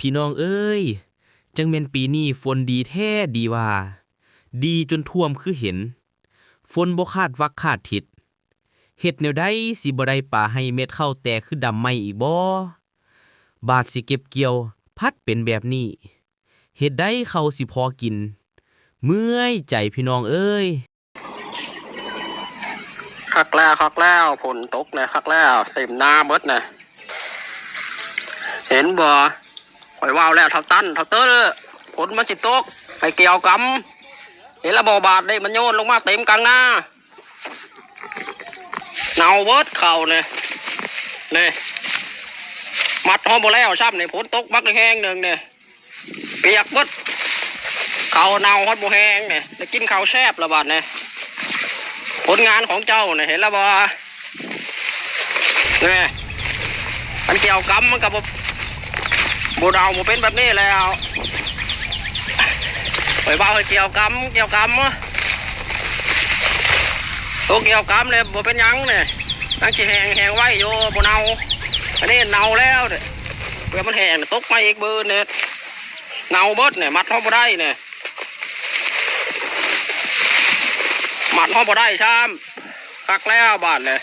ພີ່ນ້ອງເອີຍ, ຈັ່ງແມ່ນປີນີ້ຝົນດີແທ້ດີວ່າ, ດີຈົນຖ້ວມຄືເຫັນ, ຝົນບໍ່ຄາດວັກຄາດທິດ, ເຮັດແນວໃດຊິບໍ່ໄດ້ປາໃຫ້ເມັດເຂົ້າແຕກຄືດຳໃໝ່ອີກບໍ? ບາດຊິເກັບກ່ຽວພັດເປັນແບບນີ້, ເຮັດໃດເຂົ້າຊິພໍກິນ, ເມື່ອຍໃຈພີ່ນ້ອງເອີຍ. ຄັກແລ້ວ ຄັກແລ້ວ, ຝົນຕົກແລ້ວ ຄັກແລ້ວ, ເຕັມນາເບິດນະ. ເຫັນບໍ່? ຂ້ອຍເວົ້າແລ້ວ ເຖົ້າຕັນ ເຖົ້າເຕີ້, ຝົນມັນຊິຕົກ ໃຫ້ກ່ຽວກຳ. ເຫັນລະບໍ່? ບາດນີ້ມັນໂຍນລົງມາເຕັມກາງນາ, ເນົ່າເບິດເຂົ້ານີ້. ນີ້ ມັດຮອດບໍ່ແລ້ວຊ້ຳນີ້, ຝົນຕົກບັກແຮງໜຶ່ງນີ້. ປຽກເບິດ, ເຂົ້າເນົ່າຮອດບໍ່ແຫ້ງນີ້, ໄດ້ກິນເຂົ້າແຊບລະບາດນີ້. ຜົນງານຂອງເຈົ້ານີ້ ເຫັນລະບໍ່? ນີ້ ຄັນກ່ຽວກຳມັນກໍບໍ່ ບໍ່ເນົ່າ ບໍ່ເປັນແບບນີ້ແລ້ວ. ຂ້ອຍເວົ້າໃຫ້ກ່ຽວກຳ ກ່ຽວກຳ, ໂຕກ່ຽວກຳແລ້ວບໍ່ເປັນຫຍັງນີ້, ຍັງຊິແຫ້ງ ແຫ້ງໄວຢູ່ ບໍ່ເນົ່າ. ອັນນີ້ເນົ່າແລ້ວ, ເພື່ອມັນແຫ້ງ ຕົກມາອີກມື້ນີ້ ເນົ່າເບິດນີ້, ມັດເຮົາບໍ່ໄດ້ນີ້, ມັດເຮົາບໍ່ໄດ້ຊ້ຳ. ຄັກແລ້ວບາດນີ້,